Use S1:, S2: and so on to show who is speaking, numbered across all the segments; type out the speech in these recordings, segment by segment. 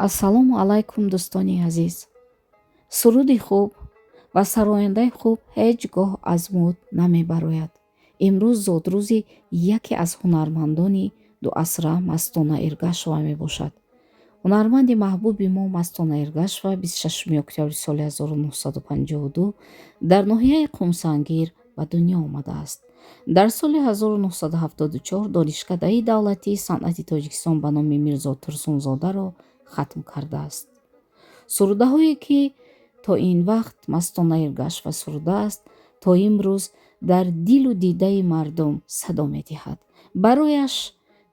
S1: Ассалому алайкум, дӯстони азиз. Суруди хуб ва сарояндаи хуб ҳеҷ гоҳ аз муд намебарояд. Имрӯз зодрӯзи яке аз ҳунармандони дуасра Мастона Эргашова мебошад. Ҳунарманди маҳбуби мо Мастона Эргашова 26 октябри соли 1952 дар ноҳияи Қумсангир ба дунё омадааст. Дар соли 1974 Донишкадаи давлатии санъати Тоҷикистон ба номи Мирзо Турсунзодаро хатм кардааст. Сурудаҳое, ки то ин вақт Мастона Эргашова сурудааст, то имрӯз дар дилу дидаи мардум садо медиҳад. Барояш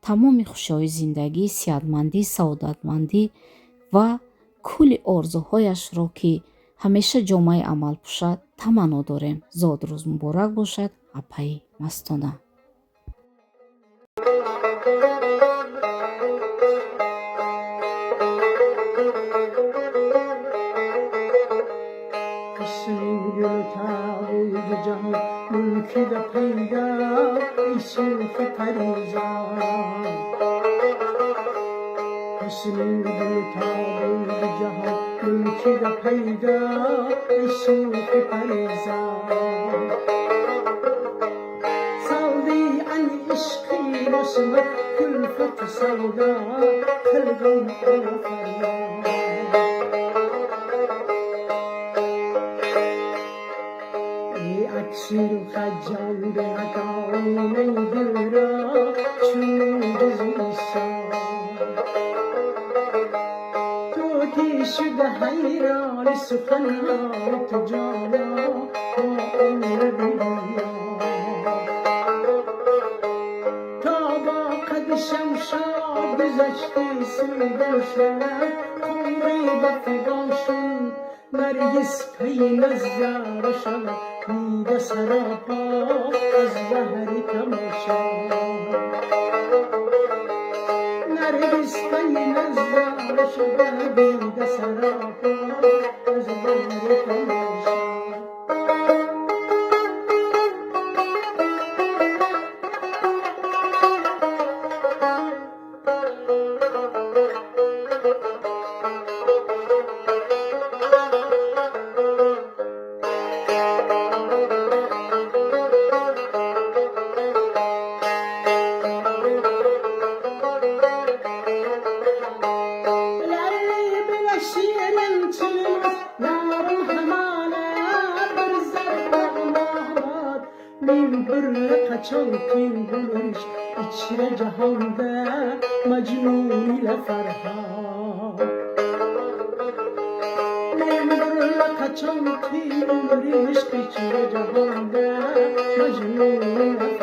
S1: тамоми хушиҳои зиндагӣ, сиҳатмандӣ, саодатмандӣ ва кулли орзуҳояшро, ки ҳамеша ҷомаи амал пӯшад, таманно дорем. Зодрӯз муборак бошад, апаи Мастона.
S2: Qachon teng bo'lar ishq ichra jahonda Majnun.